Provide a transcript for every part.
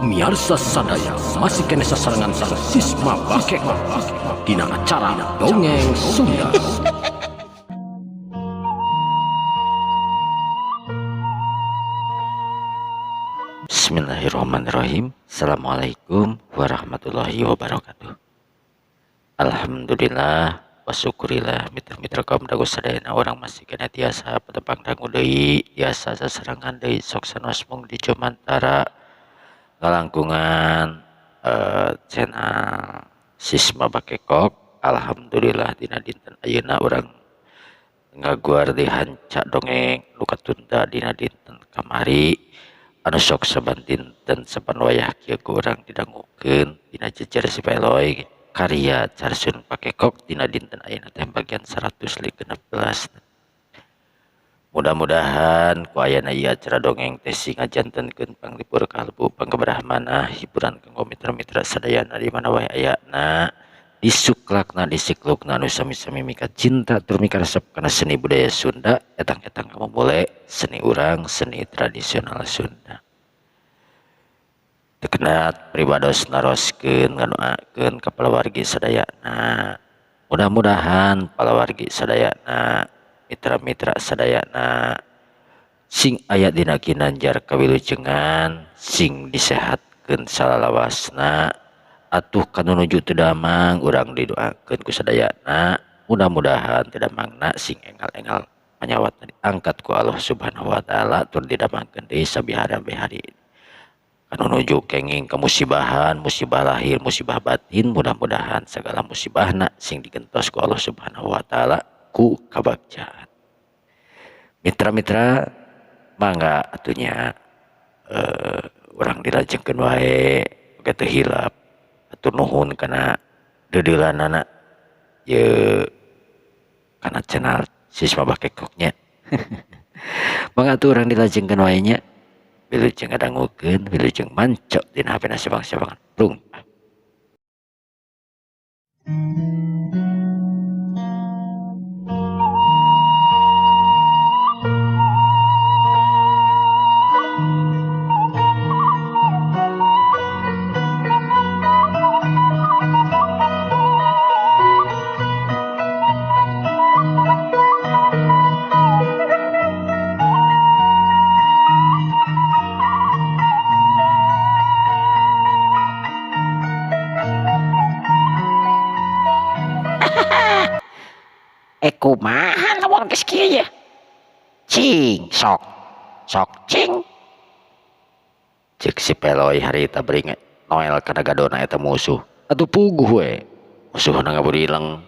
Miarsa sadaya masih keneh sasarengan sareng Sisma Bakekok dina acara Dongeng Sunda. Bismillahirrahmanirrahim. Assalamualaikum warahmatullahi wabarakatuh. Alhamdulillah wa syukurillah, mitra-mitra kaum dago sadayana, urang masih keneh tiasa patepang dangu deui, tiasa sasarengan deui sok sanos mung di jumantara ngalangkungan channel Sisma Bakekok. Alhamdulillah, dina dinten ayeuna urang ngaguar di hanca dongeng nu katunda dina dinten kamari, anu sok saban dinten saban wayah kieu ku urang didangukeun dina Jejer Si Peloy karya Carsun Pakekok. Dina dinten ayeuna teh bagian 116. Mudah-mudahan ku ayana ieu acara dongeng teh sing ngajantenkeun panglipur kalbu, pangkaberahmana, hiburan kanggo mitra-mitra sadayana di mana wae ayana, disuklakna, disiklukna, anu sami-sami mika cinta tur mika resep kana seni budaya Sunda, etang-etang kamumule seni urang, seni tradisional Sunda. Teu kenet pribados naroskeun ngadoakeun ka palawargi sadayana, mudah-mudahan palawargi sadayana, mitra-mitra sadayana sing aya dina ginanjar kawilujengan, sing disehatkeun salalawasna. Atuh kanu nuju teu damang, urang didoakeun ku sadayana, mudah-mudahan teu damangna sing enggal-enggal panyawatna diangkat ku Allah Subhanahu wa Ta'ala tur didamangkeun deui sabihara-bihari. Kanu nuju kenging kemusibahan, musibah lahir, musibah batin, mudah-mudahan segala musibahna sing digentos ku Allah Subhanahu wa Ta'ala ku kabagjaan. Mitra-mitra, mangga atunya urang dilajengkeun wae, oge teu hilap hatur nuhun kana deudeulanana ye kana channel Sisma Bakekoknya. Mangga atuh urang dilajengkeun wae nya. Wilujeng ngadangukeun, wilujeng manco dina HP-na sebang-sebangan. Rung. Eh, kumaha lamun geus kieu ye? Cing, sok. Sok cing. Cek si Peloy harita bari noel kana gadona eta musuh. Atuh puguh we. Musuhna ngaburileng.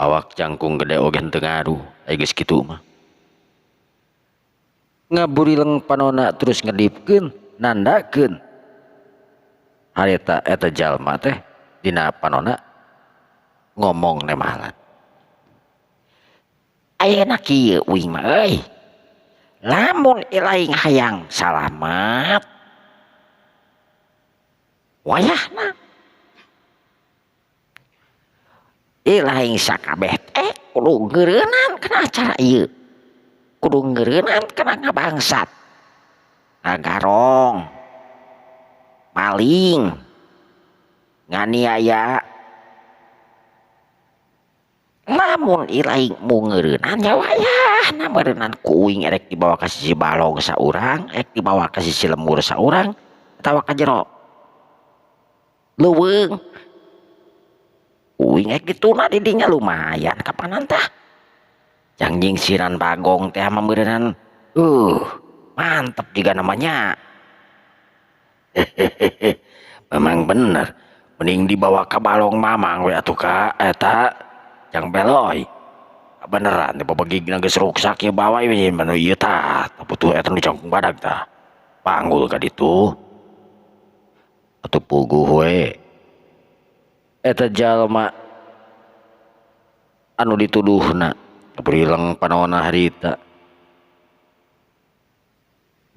Awak jangkung gede oge henteu ngaruh, ai geus kitu mah. Ngaburileng panona terus ngedipkeun, nandakeun. Harita eta jalma teh dina panona ngomong nemalan. Ayeuna kieu uing mah euy. Lamun ilaing hayang salamat, wayahna ilaing sakabeh teh kudu ngeureunnan kana acara ieu. Kudu ngeureunnan kana ngabangsat. Ngagarong, maling, nganiaya. Lamun ilaing mu ngeureunnan nya wayahna meureunnan ku uing erek dibawa ka sisi balong saurang, erek dibawa ka sisi lembur saurang, atawa ka jero leuweung. Uing erek dituna di dinya lumayan kapanan tah. Jang nyingsiran bagong teh mah meureunnan, mantep juga namanya. Hehehe, memang bener, mending dibawa ka balong mamang we atuh ka eta Jang Peloy. Beneran teh babegigna geus ruksak ieu bawa ieu manu ieu tah, butuh eta nu jangkung badag tah. Panggul ka ditu. Atuh puguh we. Eta jalma anu dituduhna burileng panona harita.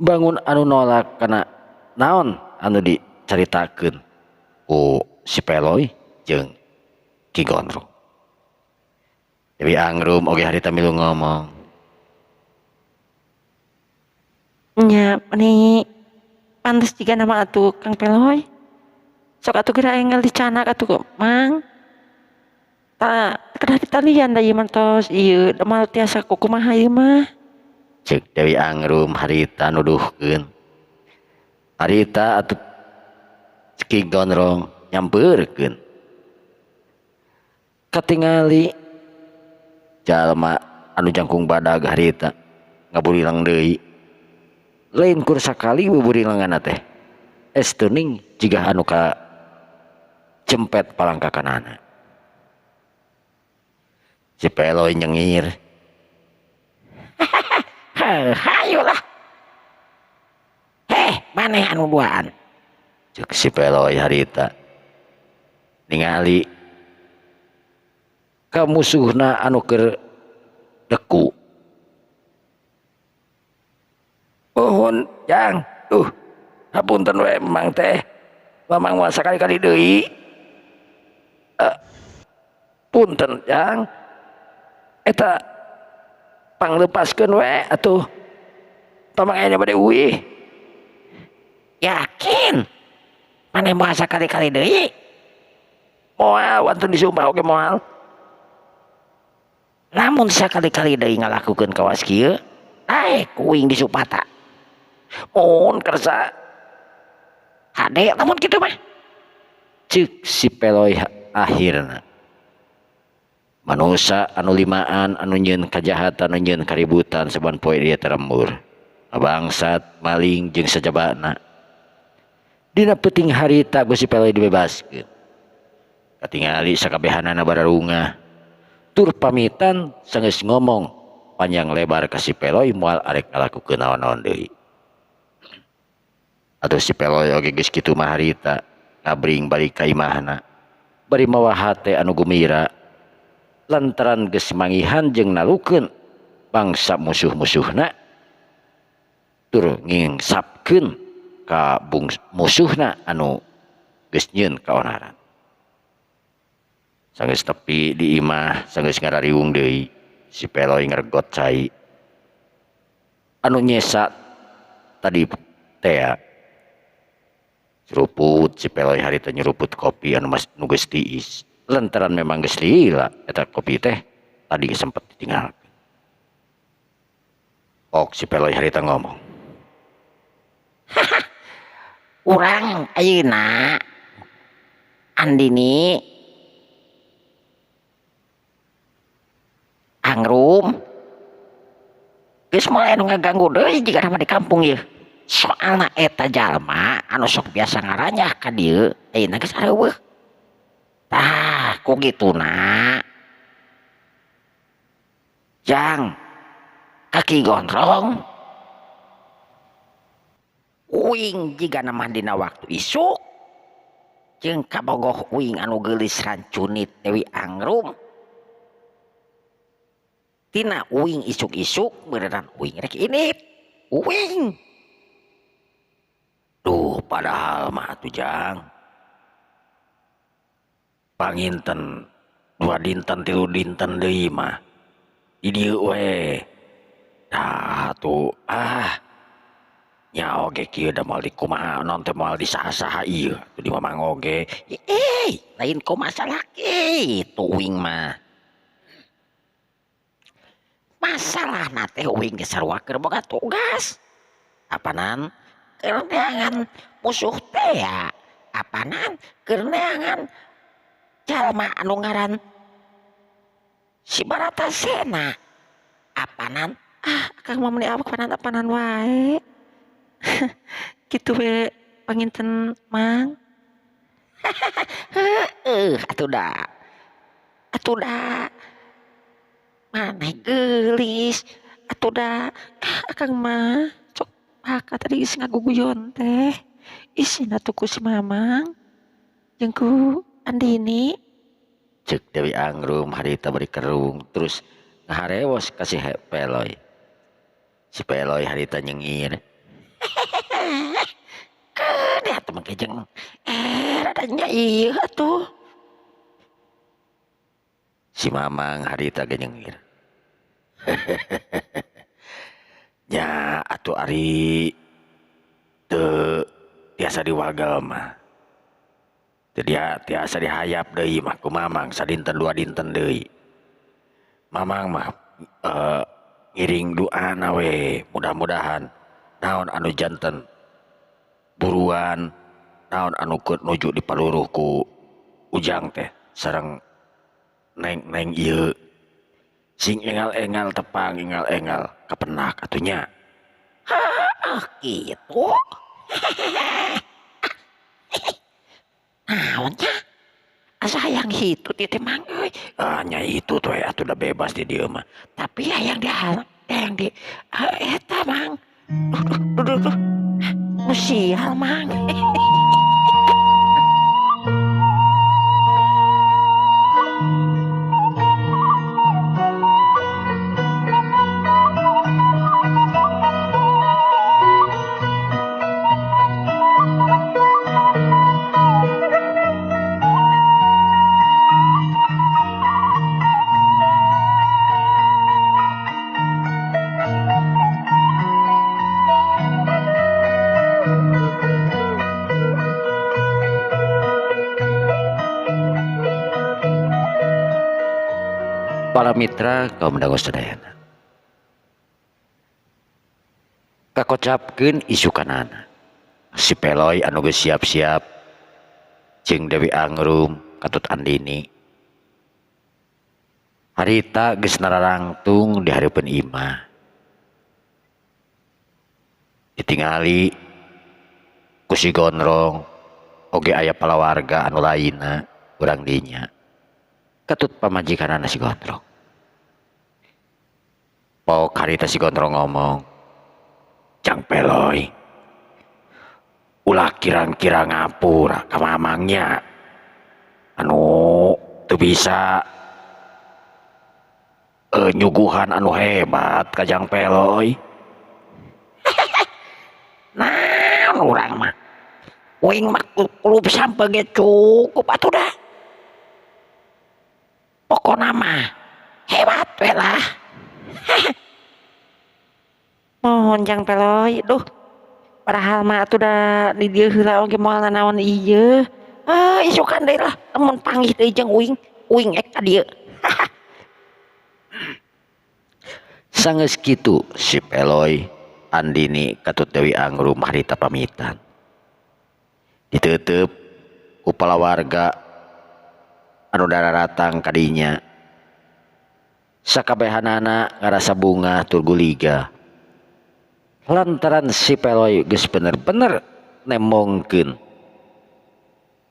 Bangun anu nolak kana naon anu dicaritakeun ku si Peloy jeung Ki Gondrong. Dewi Angrum oge harita milu ngomong. Nya meni Pantes jiga nama atuh Kang Peloy. Sok atuh geura enggal dicanak atuh Mang. Tah kedah ditalian da ieu mah tos ieu da moal tiasa kukumaha ieu mah. Ceuk Dewi Angrum harita nuduhkeun. Harita atuh Ki Gondrong nyampeurkeun. Katingali jalma anu jangkung badag harita ngaburilang deui. Lain kur sakali buburilanganna teh. Es teuning jiga anu ka cempet palangkakanana. Si Peloy nyengir. Hayolah. Heh, maneh anu duaan? Ceuk si Peloy harita. Ningali ka musuhna anu keur deku. Mohon jang, hapunten we Mang teh. Mamang moal sakali-kali deui. Punten jang. Eta panglepaskeun we atuh. Pamang aya bade uih. Yakin? Maneh moal sakali-kali deui? Moal wantun disumpah oge moal. Lamun sakali-kali deui ngalakukeun kawas kieu, daek kuing disupata. Mohon kersa. Hade lamun kitu mah. Ceuk si Peloy akhirna. Manusa anu limaan anu nyieun kajahatan anu nyieun kaributan saban poe dia terembur. Bangsat maling jeung sajabana. Dina peuting harita ku si Peloy dibebaskeun. Katingali sakabehanana bararungah. Tur pamitan sanggeus ngomong panjang lebar ka si Peloy moal arek ngalakukeun naon-naon deui. Atuh si Peloy oge geus kitu mah harita ngabring balik ka imahna. Bari mawa hate anu gumira lantaran geus mangihan jeung nalukeun bangsa musuh-musuhna tur ngingsapkeun ka musuhna anu geus nyieun kaonaran. Sanggeus tepi di imah sanggeus ngarariung deui si Peloy ngergot cai anu nyesa tadi tea. Seruput si Peloy harita nyeruput kopi anu mas nu geus tiis lantaran memang geus lila eta kopi teh tadi sempet ditinggalkeun. Ok si Peloy harita ngomong. Urang ayeuna Andini Angrum geus mulai anu ngaganggu deui jiga nama di kampung ieu. Soalna eta jalma anu sok biasa ngaranyah ka dieu ayeuna geus areuweuh. Tah ku gituna jang kaki gondrong uing jiga nama dina waktu isuk jeung kabogoh uing anu geulis rancunit Dewi Angrum. Tina uing isuk-isuk beneran uing rek init uing. Duh padahal mah atuh jang panginten 2 dinten 3 dinten deui mah di dieu we. Tah atuh nya oge kieu da moal dikumaha non teh moal disaha-saha ieu atuh di Mamang oge. Lain ku masalah kitu uing mah. Masalahna teh uing geus sarua keur boga tugas. Apanan keur neangan musuh teh ya. Apanan keur neangan jalma anu ngaran si Baratasena. Apanan Akang mah meuni apanan-apanan wae. Kitu we panginten Mang. Heueuh atuh da. Atuh da. Maneh geulis atuh da. Akang mah sok baka tadi geus ngaguguyon teh. Isina tuh ku si Mamang jeung ku Andini. Ceuk Dewi Angrum harita bari kerung terus ngaharewos ka si Peloy. Si Peloy harita nyengir. Keun atuh mah jeung rada nya ieu atuh. Si Mamang harita ge nyengir. Nya atuh ari teu tiasa diwagel mah. Teu tiasa dihayap deui mah ku Mamang sadinten dua dinten deui. Mamang mah ngiring doana we, mudah-mudahan naon anu janten buruan, naon anu keur nuju dipaluruh ku Ujang teh sareng neng-neng ieu sing engal-engal tepang engal-engal kapenak atuh nya. Hah, kitu. Naon nya? Asa hayang hitu teh Mang euy. Ah nya itu tuh atuh da bebas di dieu mah. Tapi hayang di hayang di eta Mang. Duh duh duh. Nu sial Mang. Para mitra kaum dangu sadayana, kakocapkeun isukanana si Peloy anu geus siap-siap jeung Dewi Angrum katut Andini harita geus nararangtung di hareupeun imah. Ditingali ku si Gondrong oge aya palawarga anu lainna urang dinya katut pamajikanana si Gondrong. Pok harita si Gondrong ngomong, "Jang Peloy, ulah kirang-kirang ngapura ka mamangnya anu teu bisa nyuguhan anu hebat ka Jang Peloy." Naon urang mah, uing mah klub sampe ge cukup atuh dah. Pokona mah hebat we lah. Mohon Jang Peloy, duh. Padahal mah atuh da di dieu heula oge moal nanaon ieu. Isukan deui lah lamun panggih deui jeung uing, uing ek ka dieu. Sanggeus kitu si Peloy, Andini katut Dewi Angrum harita pamitan. Diteuteup ku palawarga anu dararatang kadinya. Sakabehanana ngarasa bunga tur guliga. Lantaran si Peloy geus bener-bener nemongkeun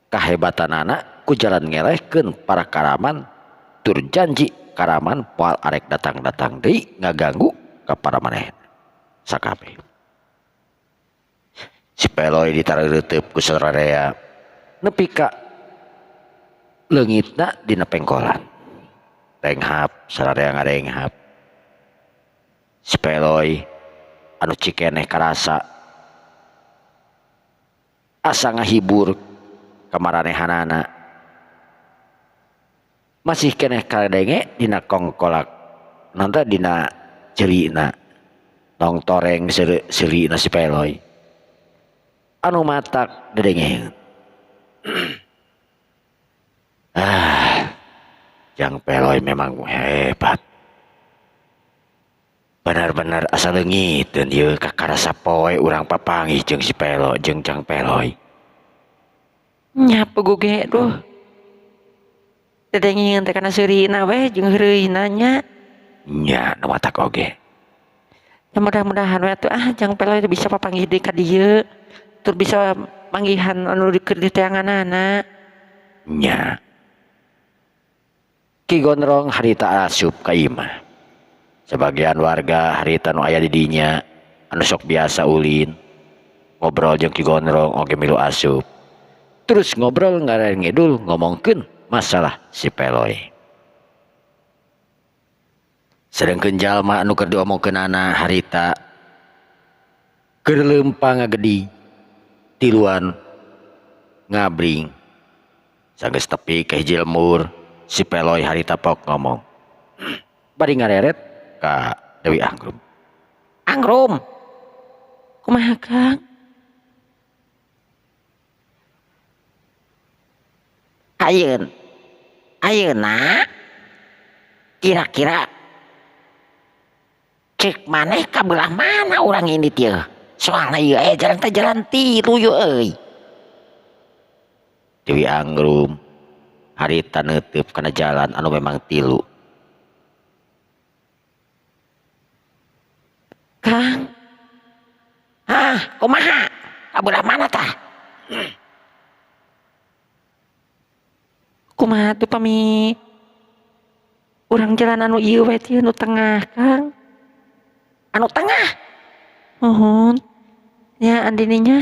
kahebatanana ku jalan ngelehkeun para karaman tur janji karaman moal arek datang-datang deui ngaganggu ka para manehna sakabeh. Si Peloy ditareureuteup ku sararea nepi ka leungitna dina pengkolan. Renghap sararea ngarenghap. Si Peloy anu cikeneh karasa asa ngahibur kamaranehanana masih keneh kadenge dina kongkolak nanta dina ceulina tong toreng seulina si Peloy anu matak dedengeun. Ah, Jang Peloy memang hebat. Benar-benar asa leungiteun ieu kakarasa poe urang papanggih jeung si Peloy jeung Jang Peloy. Nya puguh ge duh. Dedengeun teh kana seurina we jeung heureuyna nya. Nya nu matak oge. Ya mudah-mudahan we atuh ah Jang Peloy teh bisa papanggih deui ka dieu. Tur bisa manggihan anu keur diteanganana. Nya. Ki Gondrong harita asup ka imah. Sebagian warga harita nu aya di dinya anu sok biasa ulin ngobrol jeung Ki Gondrong oge milu asup. Terus ngobrol ngarang ngidul ngomongkeun masalah si Peloy. Sedengkeun jalma anu keur diomongkeunana harita keur leumpang ngagedi tiluan ngabring. Sanggeus tepi ka hiji lemur si Peloy harita pok ngomong bari ngareret ka Dewi Angrum. Angrum, kumaha Kang? Ayeun. Ayeuna kira-kira cek maneh ka belah mana urang ini teh? Soalna ieu aya jalan teh jalan tilu yeuh euy. Dewi Angrum harita neuteub kana jalan anu memang tilu. Kang. Hah, kumaha? Ka belah mana tah? Kumaha tuh pami urang jalan anu ieu we teh nu tengah, Kang. Anu tengah? Mohon. Nya Andininya.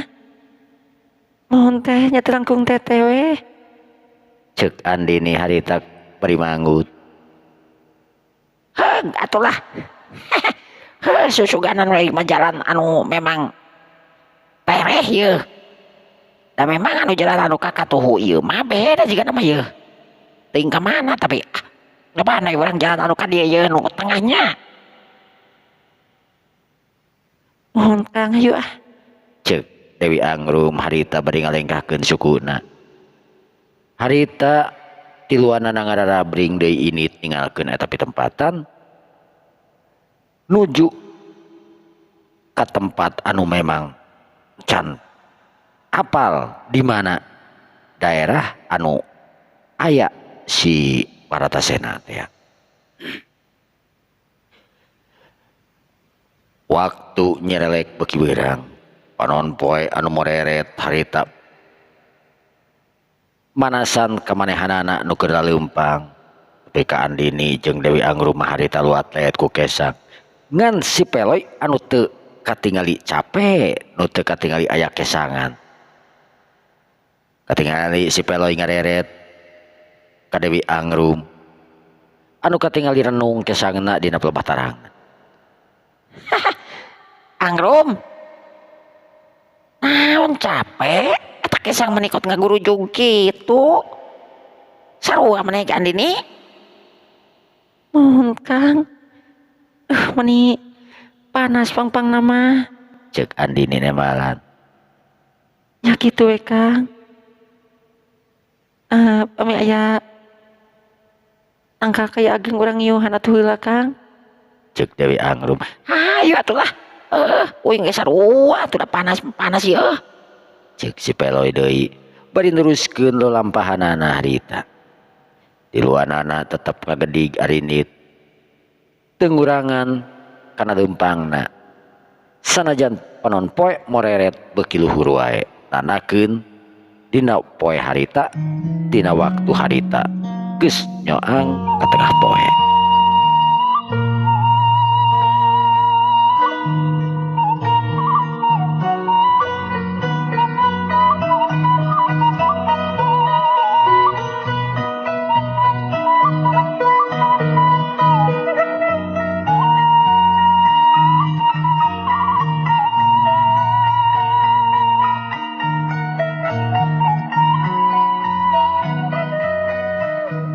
Mohon teh nya langkung teteh we. Cek Andini harita bari manggut. Heug atulah. Heuh susuganan we mah jalan anu memang tereh yeuh. Da memang anu jalan anu kakatuhu ieu mah beda jigana mah yeuh. Teuing ka mana tapi ah, urang jalan anu ka dieu yeuh nu tengahnya. Mohon Kang hayu ah. Cek Dewi Angrum harita bari ngalengkahkeun sukuna. Harita tiluanana ngararabring deui ini tinggalkeun eta pitempatan nuju ka tempat anu memang can apal di mana daerah anu aya si Paratasena teh. Waktu nyerelek beuki beurang, panon poe anu moreret harita manasan kamanehanana nu keur laleumpang. Tapi ka Andini jeung Dewi Angrum mah harita luat leet ku kesang. Ngan si Peloy anu teu katingali cape, nu teu katingali aya kesangan. Katingali si Peloy ngareret ka Dewi Angrum anu katingali renung kesangna dina pelebah tarangan. Angrum. Naon capek? Eta kesang menikot ngagurujug kitu. Sarua maneh ge Andini? Mohon Kang. Meni panas pangpangna mah. Cek Andini nembalan. Nya kitu we Kang. Pami aya tangkal kaya ageng urang ngiuhan atuh heula Kang. Cek Dewi Angrum. Hayu atulah. Uing ge sarua atuh da panas-panas ieu. Cek si Peloy deui bari neruskeun lolampahanana harita. Tiluanana tetep ngagedig arinit. Teu ngurangan kana leumpangna. Sanajan panon poe moreret beuki luhur wae. Nandakeun dina poe harita, dina waktu harita geus nyoang ka tengah poe.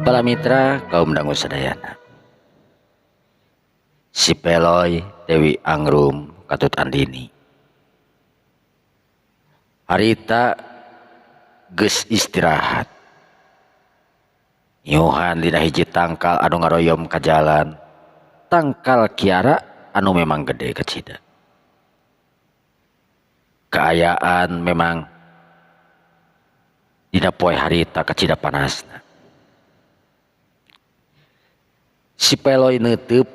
Para mitra kaum dangu sadayana. Si Peloy Dewi Angrum katut Andini. Harita geus istirahat. Nyuhan dina hiji tangkal anu ngaroyom ka jalan. Tangkal kiara anu memang gede kacida. Kaayaan memang dina poe harita kacida panasna. Si Peloy neuteub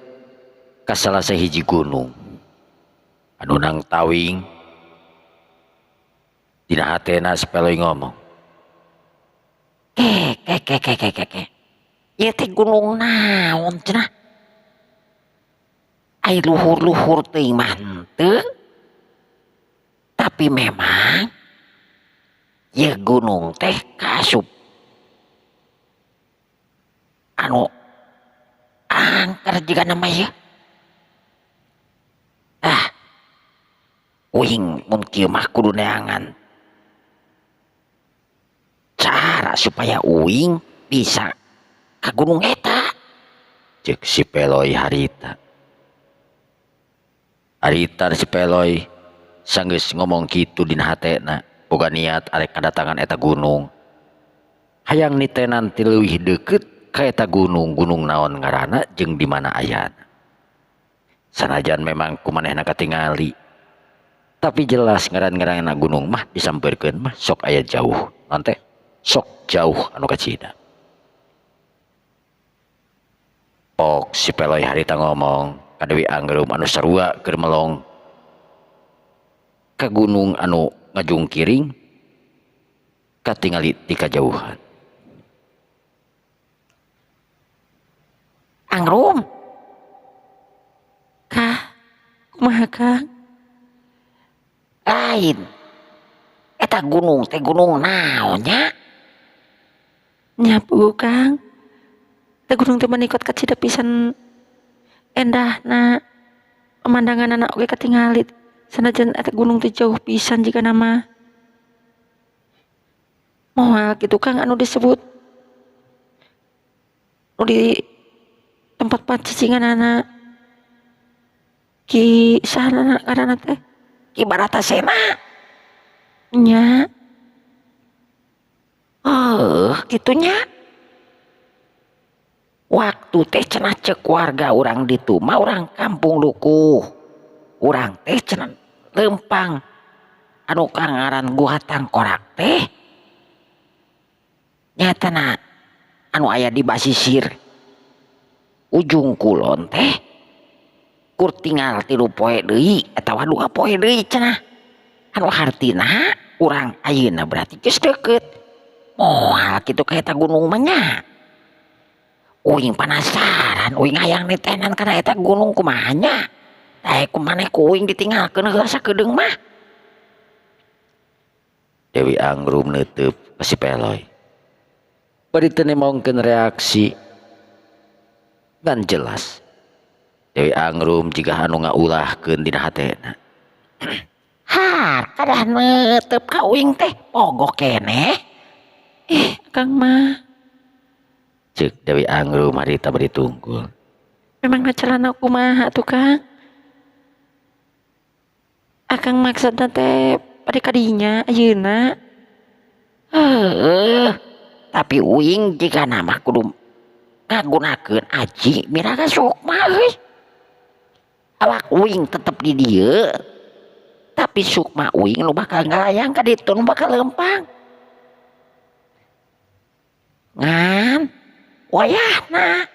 ka salah sahiji gunung anu nang tawing. Dina hatena si Peloy ngomong, Ke ke ke ke ke ke. Ieu teh gunung naon cenah? Ai luhur-luhur teuing mah henteu. Tapi memang ieu gunung teh kaasup anu angker juga nama ya. Ah, uing mun kieu mah kudu neangan cara supaya uing bisa ka gunung eta. Cek si Peloy harita. Harita si Peloy sanggeus ngomong kitu dina hatena, boga niat arek kadatangan eta gunung. Hayang nitenan ti leuwih deukeut ka eta gunung, gunung naon ngaranna jeung di mana ayana. Sanajan memang ku manehna katingali, tapi jelas ngaran-ngaranna gunung mah disampeurkeun mah sok aya jauh, naon teh sok jauh anu kacida. Pok si Peloy harita ngomong ka Dewi Angrum anu sarua keur melong ka gunung anu ngajungkiring katingali ti kajauhan. Angrum. Kah, kumaha Kang? Lain. Eta gunung teh gunung naon nya? Nya puguh Kang. Eta gunung teh menikot kacida pisan endahna, pemandanganana oge katingali sanajan eta gunung teh jauh pisan jigana mah. Moal kitu Kang anu disebut nu di tempat pacicinganana Ki saha ngaranna teh? Ki Baratasena. Nya. Heuh, kitu nya. Waktu teh cenah ceuk warga urang ditu mah urang kampung Dukuh. Urang teh cenah leumpang anu kangaran Gua Tangkorak teh nyatana anu aya di basisir ujung kulon teh kur tinggal 3 poe deui atawa 2 poe deui cenah. Anu hartina urang ayeuna berarti geus deukeut. Moal kitu ka eta gunung mah nya. Uing panasaran, uing hayang nitenan kana eta gunung kumaha nya. Daek kumaneh ku uing ditinggalkeun heula sakedeung mah. Dewi Angrum neuteub ka si Peloy. Bari teu nemongkeun reaksi ngan jelas Dewi Angrum jiga anu ngaulahkeun dina hatena. Har, kadah neuteub ka uing teh pogo keneh. Kang mah. Ceuk Dewi Angrum harita bari tunggul. Memang celana kumaha tuh Kang? Akang maksudna teh pada kadinya ayeuna. Heuh, tapi uing jika nama kudu ngagunakeun aji miraga sukma euy. Awak uing tetep di dieu, tapi sukma uing nu bakal ngalayang ka ditu nu bakal lempang. Ngan wayahna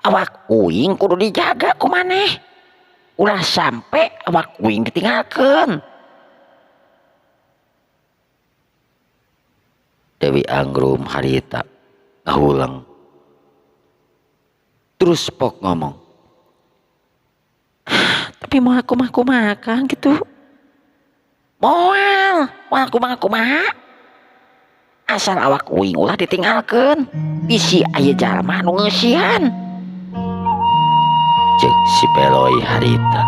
awak uing kudu dijaga ku maneh. Ulah sampe awak uing ditinggalkeun. Dewi Angrum harita ngahuleng. Terus pok ngomong. Tapi mau aku mah kumaha Kang gitu. Moal, moal kumaha kumaha. Asal awak uing ulah ditinggalkeun. Bisi aya jalma anu ngeusian. Ceuk si Peloy harita.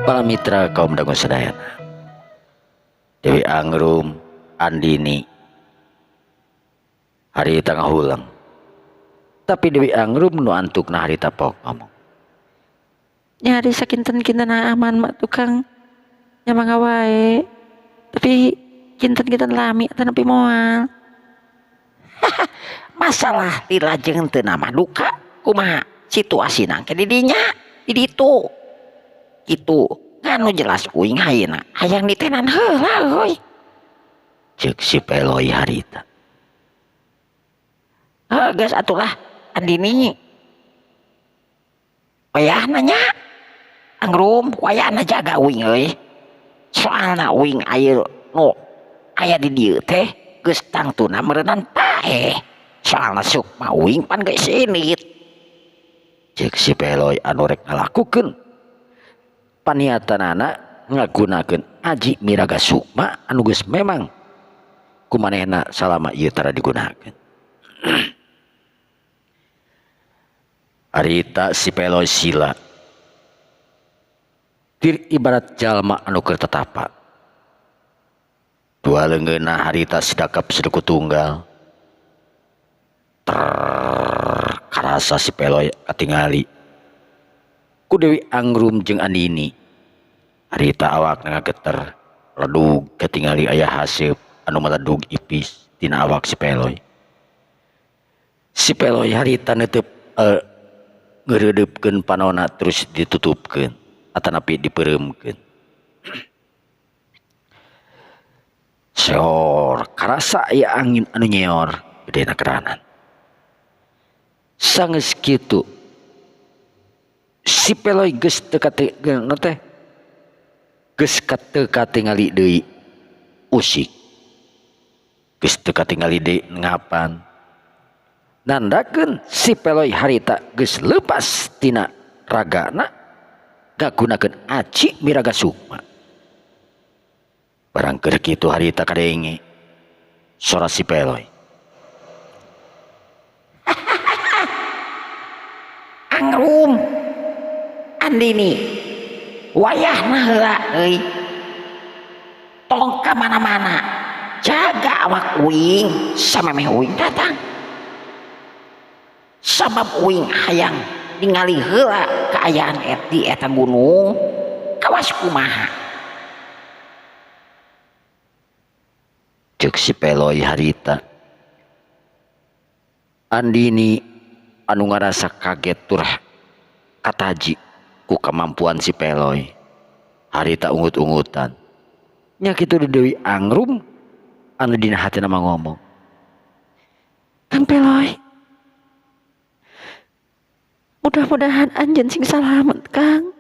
Para mitra kaum dangu sadayana, Dewi Angrum Andini harita ngahulang. Tapi Dewi Angrum nu antukna harita pok ngomong. Nyari sakinten-kinten aman mak tukang nya mangga wae. Tapi kinten-kinten lami atau nepi moal. Masalah dilajeng teu nama duka kumaha situasi nangke di dinya di ditu. Gitu nganu jelas uing ayeuna hayang ditenan heula euy. Ceuk si Peloy harita. Heuh geus atulah Andini. Wayahna nya Angrum wayahna jaga uing euy. Soalna uing aya nu aya di dieu teh geus tangtuna meureunnan paeh. Soalna sukma uing pan geus init. Ceuk si Peloy anu rek ngalakukeun paniatanana ngagunakeun aji miraga sukma anu geus memang kumanehna salama ieu tara digunakeun. Harita si Peloy sila tir ibarat jalma anu keur tetapa. Dua leungeunna harita sidakap siduku tunggal. Ter karasa si Peloy katingali ku Dewi Angrum jeung Andini. Harita awakna ngageter ledug katingali aya haseup anu meledug ipis tina awak si Peloy. Si Peloy harita neuteub ngeureudeupeun panona terus ditutupkeun atanapi dipeureumkeun. Seor karasa aya angin anu nyeor gedena keranan. Sanggeus kitu si Peloy geus teu teh geus teu katingali deui usik. Geus teu katingali deui ngapan. Nandakeun si Peloy harita geus leupas tina ragana gagunakeun aci miraga sukma. Barang keur kitu harita kadenge sora si Peloy. Angrum Andini wayahna heula euy. Tong ka mana-mana, jaga awak uing samemeh uing datang. Sabab uing hayang ningali heula kaayaan di eta gunung kawas kumaha. Ceuk si Peloy harita. Andini anu ngarasa kaget turah kataji ku kemampuan si Peloy. Harita ungut-ungutan. Nya kitu di Dewi Angrum anu dina hatina mah ngomong. Kang Peloy, mudah-mudahan anjeun sing salamet Kang.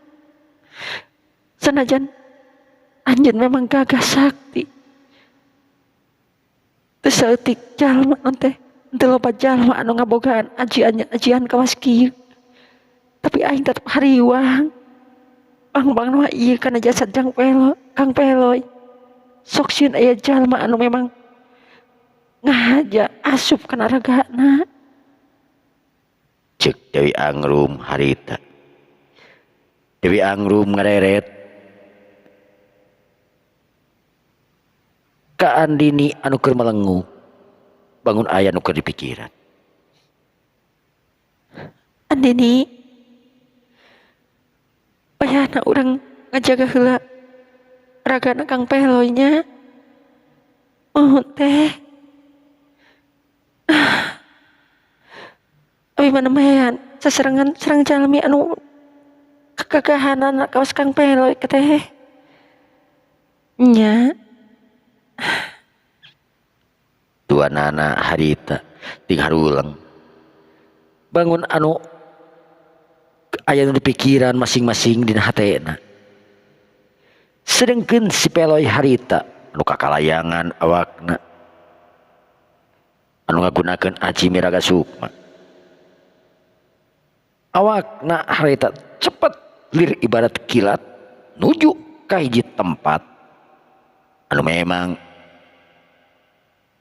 Sanajan anjeun memang gagah sakti. Teu saeutik jalma teh, teu loba jalma anu ngabogaan ajian kawas kieu. Tapi aing tetep hariwang. Bang-bang nu ieu kana jasad Jang Pelo, Kang Peloy. Sok sieun aya jalma anu memang ngahaja asup kana ragana. Ceuk Dewi Angrum harita. Dewi Angrum ngareret ka Andini anu keur melengu. Bangun aya nu keur dipikiran. Andini, wayahna urang ngajaga heula ragana Kang Peloy nya. Mohon teh. Abi mah nemayan sasarengan sareng jalmi anu kegagahanan kawas Kang Peloy teh. Nya. Dua nana harita ting haruleng. Bangun anu aya nu dipikiran masing-masing dina hatena. Sedengkeun si Peloy harita anu kakalayangan awakna anu ngagunakeun aji miraga sukma. Awakna harita cepet lir ibarat kilat nuju ka hiji tempat anu memang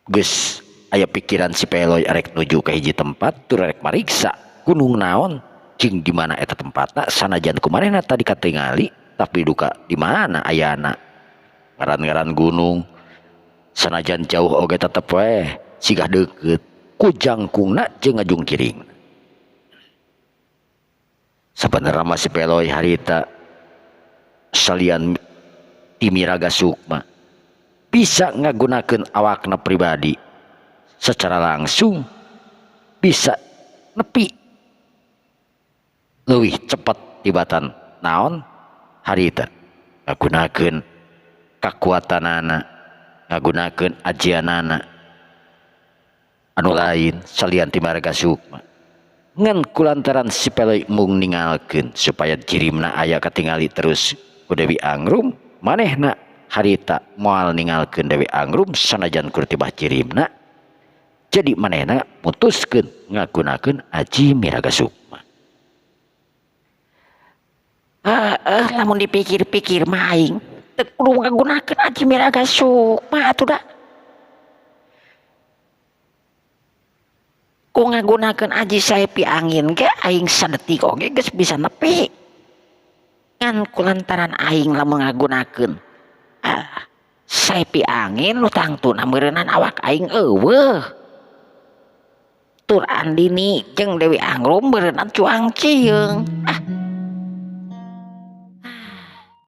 geus aya pikiran si Peloy arek nuju ka hiji tempat tur arek mariksa gunung naon jeung di mana eta tempatna sanajan kumanehna tadi katingali tapi duka di mana ayana ngaran-ngaran gunung sanajan jauh oge tetep weh sigah deukeut ku jangkungna jeung ngajungkiring. Sabenerna mah si Peloy harita salian ti miraga sukma bisa ngagunakeun awakna pribadi secara langsung bisa nepi leuwih cepet tibatan naon harita ngagunakeun kakuatanana ngagunakeun ajianana anu lain salian ti miraga sukma. Ngan kulantaran si Peloy mung ningalkeun supaya jirimna aya katingali terus ku Dewi Angrum manehna harita moal ningalkeun Dewi Angrum sanajan kur tibah jirimna. Jadi manehna mutuskeun ngagunakeun aji miraga sukma. Lamun dipikir-pikir mah aing teu kudu ngagunakeun aji miraga sukma atuh da. Ku ngagunakeun aji saepi angin ge aing sadetik oge geus bisa nepi. Ngan kulantaran aing lamun ngagunakeun saepi angin nu tangtuna meureunan awak aing eueuh. Tur Andini jeung Dewi Angrum meureunan cuang cieung.